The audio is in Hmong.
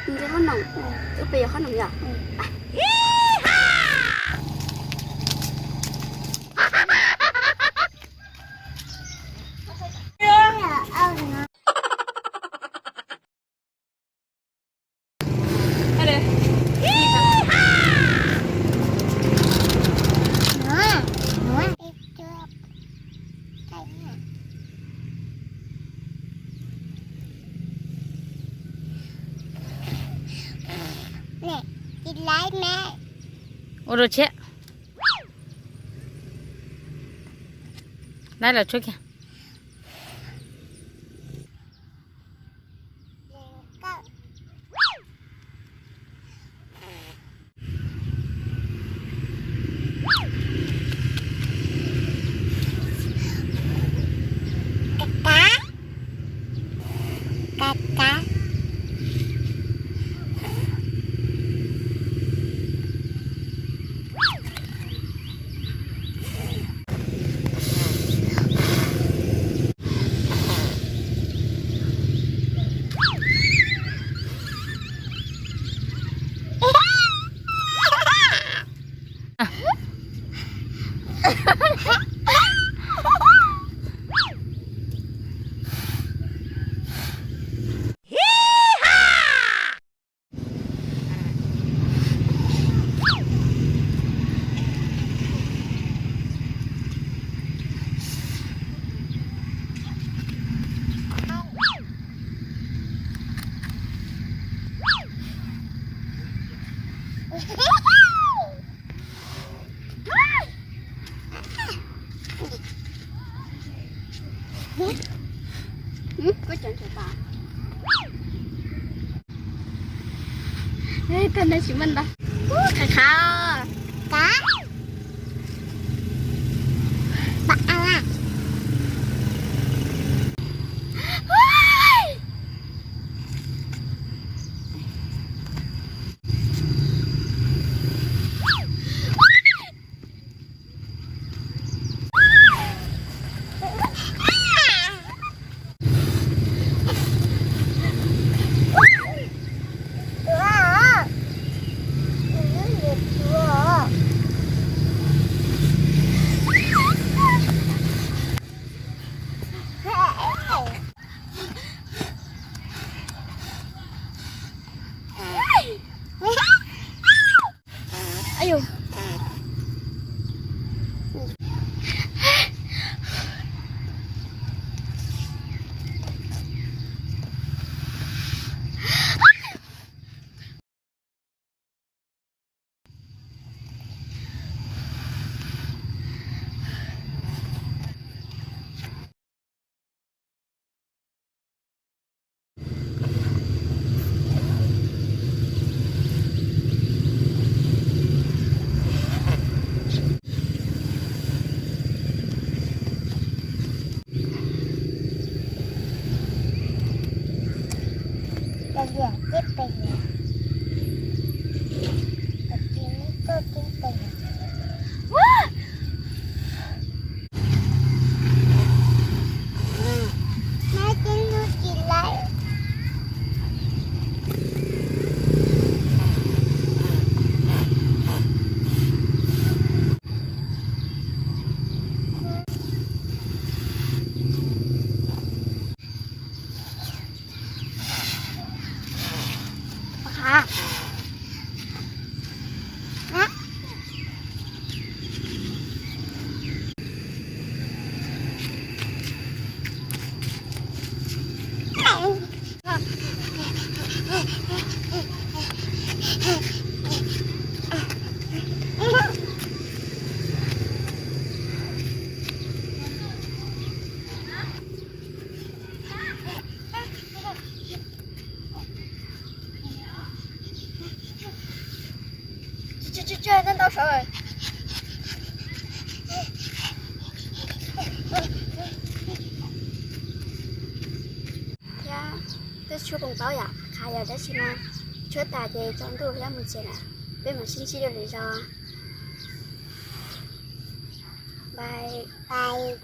Nws nce qhob noom, wb pem yuav qhob noom yom. Ua rau tshiab. Laib los tshuab kiag. Tag nrho tsis muaj ntau. Qhav qhav. Thiab peb tshuab koom paub yom, qhav yog dab tsi no, tshuab tas ces tsaus ntuj thiab mus tsev lawm, peb mam sib ntsib dua lwm zaus. Bye bye.